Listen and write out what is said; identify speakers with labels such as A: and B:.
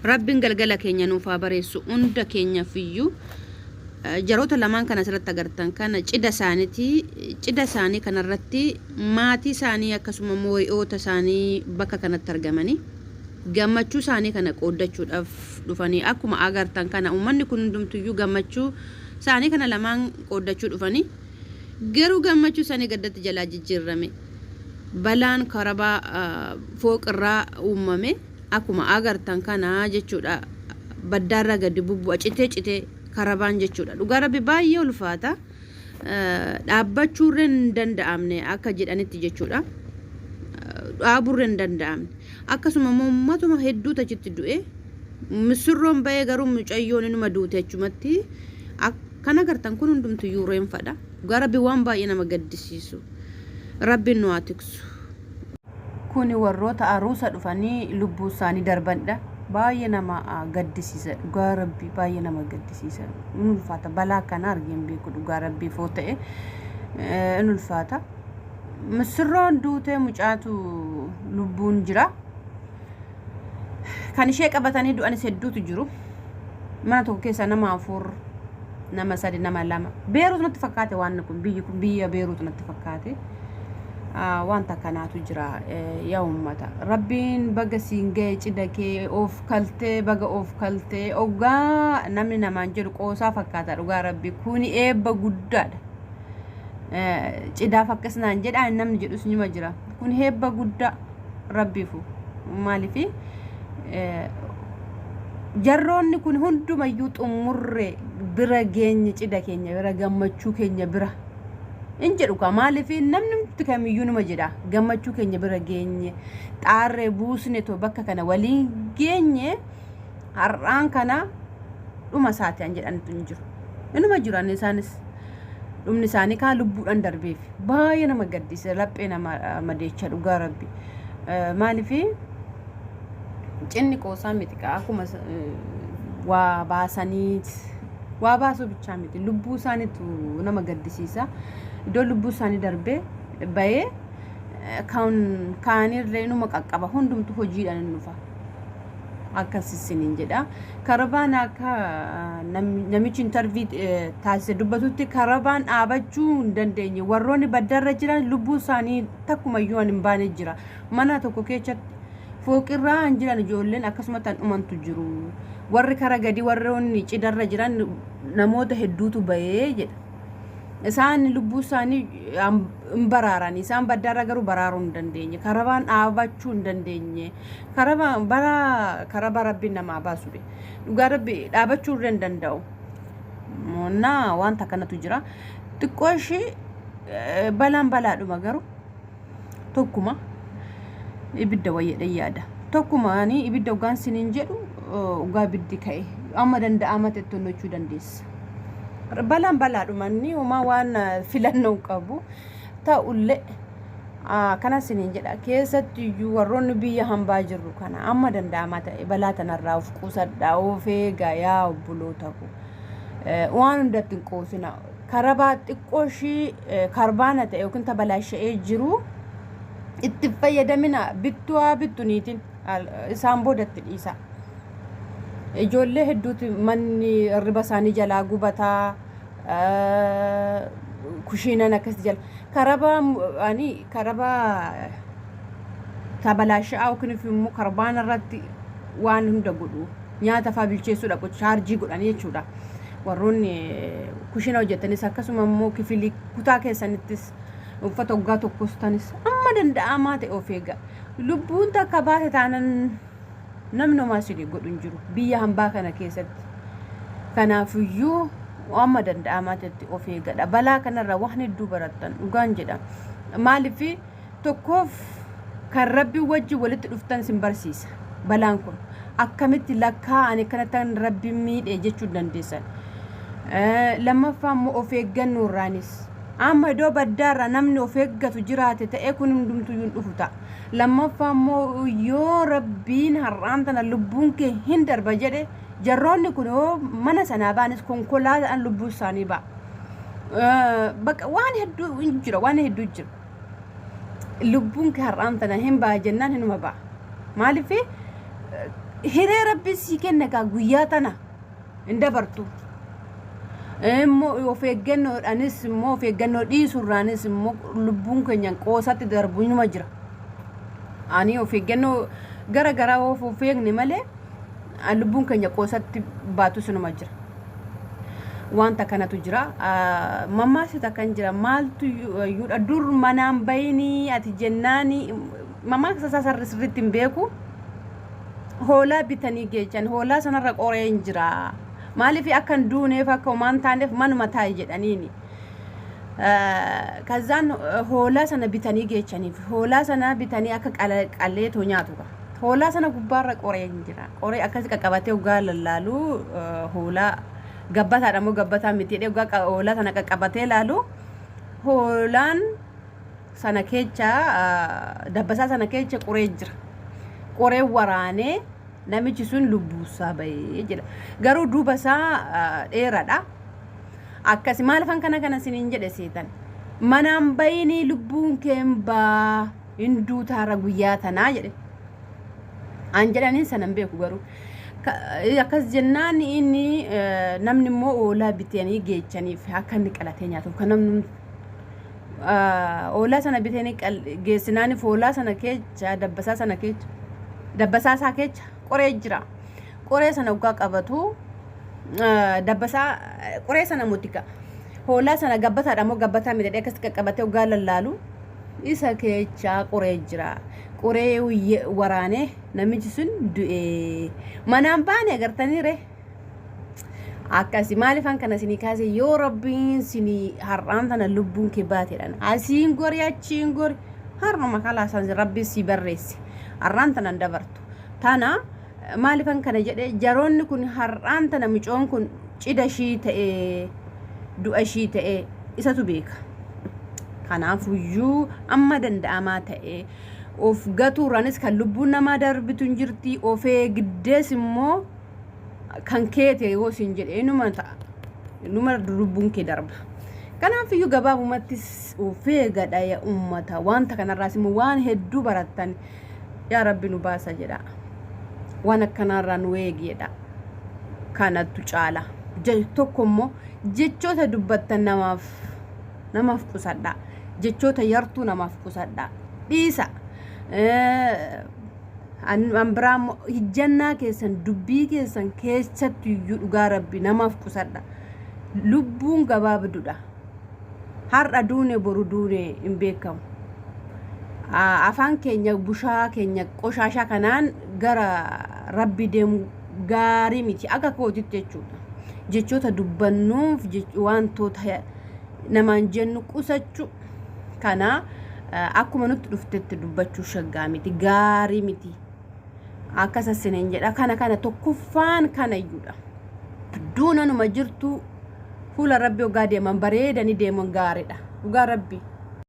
A: Rabbiin galgala keenya nuuf haa bareessu hunda keenyafiyyuu. Jaroota lamaan kana asirratti agartan kana cida isaaniiti. Cida isaanii kanarratti maatii isaanii akkasuma immoo hiriyoota isaanii bakka kanatti argamanii gammachuu isaanii kana qooddachuudhaaf dhufanii akkuma agartan kana uummanni kun hundumtuyyuu gammachuu isaanii kana lamaan qooddachuu dhufanii garuu gammachuu isaanii gaddatti jalaa jijjiirrame. Balaan karabaa fooqirraa uumame. Akkuma agartan kana jechuudha baddaarra gadi bubbu'a citee citee karabaan jechuudha. Dhugaa rabbi baay'ee ulfaata. Dhaabbachuurra hin danda'amne akka jedhanitti jechuudha. Dhaaburra hin danda'amne. Akkasuma immoo uummatuma hedduutu achitti du'e. Misirroon ba'ee garuu mucayyoon inuma duute achumatti. Kan agartan kun hundumtuyyuu reenfadha. Dhugaa rabbi waan baay'ee nama gaddisiisu. Rabbiin nu haa tiksu. Kuni warroota aruusa dhufanii lubbuu isaanii darbanidha. Baay'ee nama gaddisiisa dhugaa rabbii baay'ee nama gaddisiisa. In ulfaata balaa akkanaa argee hin beeku dhugaa rabbii foo ta'e in ulfaata. Misirroon duutee mucaatu lubbuun jira. Kan ishee qabatanii du'anis hedduutu jiru. Mana tokko keessa nama afur, nama sadi, nama lama. Beeruut natti fakkaate waan kun biyyi kun biyya Beeruut natti fakkaate. Wanta akkanaatu jira yaa uummata. Rabbiin baga siin ga'e cidha kee of kaltee baga of kaltee oggaa namni namaan jedhu qoosaa fakkaata dhugaa rabbi kuni eebba guddaadha. Cidaaf akkas naan jedhaa namni jedhus nima jira. Kun eebba guddaa. Rabbiifu maalifi jarroonni kun hundumayyuu xummurre bira geenye cidha keenya bira gammachuu keenya bira in jedhu kaa maaliif namni nuti kamiyyuu numa jedha gammachuu keenya bira geenye xaarree buusne too bakka kana waliin geenye har'aan kana dhuma isaati an jedhantu hin jiru inuma jiru ani isaanis dhumni isaanii kaa lubbuudhaan darbeef baay'ee nama gaddisa laphee nama madeecha dhugaa rabbi maaliif cinni qoosaa miti kaa akkuma waa baasanii waa baasuu bichaa miti lubbuu isaaniitu nama gaddisiisa iddoo lubbuu isaanii darbee bahee kan kaanirlee inuma qaqqaba hundumtu hojiidhaan hin dhufa. Akkas isiniin jedha. Karabaan akka namichi intarvii taasise dubbatutti karabaan dhaabachuu hin dandeenye. Warroonni baddarra jiran lubbuu isaanii takkumayyuu an hin baane jira. Mana tokko keessatti fooqirraa an jiran ijoolleen akkasumatti an dhumantu jiru. Warri kara gadi warroonni cidarra jiran namoota hedduutu bahee jedha. Isaan lubbuu isaanii hin baraaran. Isaan baddaarra garuu baraaruu hin dandeenye. Karabaan dhaabachuu hin dandeenye. Karabaa bara karabaa rabbiin namaa baasu be. Dhugaa rabbi dhaabachuu irra hin danda'u. Naa wanta kanatu jira. Xiqqoo ishii balaan balaadhuma garuu tokkuma ibidda wayyadha yaada. Tokkuma ani ibidda dhugaan siniin jedhu dhugaa ibiddi ka'e amma danda'ama ta'e tonnachuu dandeessa. Balaan balaadhuma inni homaa waan filannoo hin qabu. Ta'ullee kana isiniin jedha keessatti iyyuu warroonni biyya hambaa jirru kana amma danda'amaa ta'e balaa tanarraa of qusadhaa of eegaa yaa obboloota koo. Waan hundatti hin qoosina. Karabaa xiqqoo ishii karbaana ta'e yookiin tabalaasha'ee jiru itti fayyadamina bittuu haa bittu niitiin isaan boodatti dhiisa. Ijoollee hedduutu manni hirriba isaanii jalaa gubataa kushiinan akkasitti jala karabaa ani karabaa tabalaasha'aa yookiin immoo karbaana irratti waan hunda godhu nyaata fa'aa bilcheessuu dhaqu chaarjii godhanii jechuudha. Warroonni kushiina hojjetanis akkasuma immoo kifilii kutaa keessanittis uffata waggaa tokkos tanis amma danda'amaa ta'e of eega. Lubbuun takka baate taanan namni homaa isinii godhu hin jiru biyya hambaa kana keessatti. Kanaafiyyuu amma danda'amaa ta'etti of eegadha. Balaa kanarraa waan hedduu barattan dhugaan jedha. Maaliif tokkoof kan rabbi wajjin walitti dhuftan isin barsiisa. Balaan kun akkamitti lakkaa ani kanattan rabbi miidhe jechuu dandeessan. Lammaffaa immoo of eeggannoo irraanis. Amma iddoo baddaarraa namni of eeggatu jiraate ta'ee kun hundumtuyyuu hin dhufu ta'a. Lammaffaa immoo yoo rabbiin har'aan tana lubbuun kee hin darba jedhe jarroonni kun yoo mana sanaa ba'anis konkolaataadhaan lubbuu isaanii ba'a. Bakka waan hedduu hin jira waan hedduu jira. Lubbuun kee har'aan tana hin ba'a jennaan hinuma ba'a. Maaliif Hiree rabbi sii kenne kaa guyyaa tana hin dabartu. Immoo of eeggannoodhaanis immoo of eeggannoo dhiisurraanis immoo lubbuun keenya qoosatti darbu inuma jira. Ani of eeggannoo gara garaa of of eegne malee lubbuun keenya qoosatti baatus inuma jira. Wanta kanatu jira. Mammaaksa takkan jira. Maaltu iyyuudha dur manaan bayinii ati jennaani mammaaksa isaa sarri sirriitti hin beeku. Hoolaa bitanii geechan hoolaa sanarra qoreen jira. Maaliif akka hin duuneef akka homaa hin taaneef manuma taa'i jedhaniini. Kazaan hoolaa sana bitanii geechaniif hoolaa sana bitanii akka qaleetoo nyaatu. Hoolaa sana gubbaarra qoreen jira. Qoree akkasi qaqqabatee hoggaa lallaalu hoolaa gabbataadha moo gabbataa miti jedhee hoggaa hoolaa sana qaqqabatee laalu hoolaan sana keessa dabbasaa sana keessa qoree jira. Qoree waraanee namichi sun lubbuusaa bahee jedha. Garuu duuba isaa dheeraadha. Akkasi maalifan kana kana isiniin jedhe seetan. Manaan bayinii lubbuun kee hin baa hin duutaara guyyaa tanaa jedhe. An jedhaniin sana hin beeku garuu. Akkas jennaan inni namni immoo hoolaa bitanii geechaniif akka inni qalatee nyaatuuf kan namni hoolaa sana bitanii geessinaaniif hoolaa sana keessa dabbasaa sana keessa dabbasaa isaa keessa qoree jira. Qoree sana hoggaa qabatu dabbasaa qoree sana motika hoolaa sana gabbataadha moo gabbataa miti jedhee akkasitti qaqqabatee hoggaa lallaalu isa keessa qoree jira. Qoree waraanee namichi sun du'ee manaan baane agartanii ree. Akkasi maalifan kana isinii kaase yoo rabbiin sinii har'aan tana lubbuun kee baateedhaan asiin gori achiin gori har'uma kalaasan rabbiin sii barreesse har'aan tana hin dabartu. Tana maalifan kana jedhe jaroonni kun har'aan tana micoon kun cida ishii ta'ee du'a ishii ta'ee isatu beeka. Kanaafuyyuu amma danda'amaa ta'ee of gatuurraanis kan lubbuun namaa darbitu hin jirti of eegdees immoo kan keete yoo siin jedhe inuma ta'a. Inuma lubbuun kee darba. Kanaafiyyuu gabaabumatti of eegadha yaa uummata. Wanta kanarraas immoo waan hedduu barattan yaa rabbi nu baasa jedha. Waan akkanaarraa nu eegi jedha. Kanattu caala. Tokko immoo jechoota dubbattan namaaf namaaf qusadha. Jechoota yartuu namaaf qusadha. Dhiisa. An biraa immoo hijjannaa keessan dubbii keessan keessatti iyyuu dhugaa rabbi namaaf qusadha. Lubbuun gabaabdudha. Har'a duune boru duune hin beekamu. Afaan keenya bushaa keenya qoshaashaa kanaan gara rabbi deemu gaarii miti akka kootitti jechuudha. Jechoota dubbannuuf wantoota namaan jennu qusachuu kana akkuma nutti dhuftetti dubbachuu shaggaa miti gaarii miti. Akkas isiniin jedha kana kana tokkoffaan kana iyyuudha. Duunanuma jirtu fuula rabbi hoggaa deeman bareedanii deeman gaariidha. Dhugaa rabbi.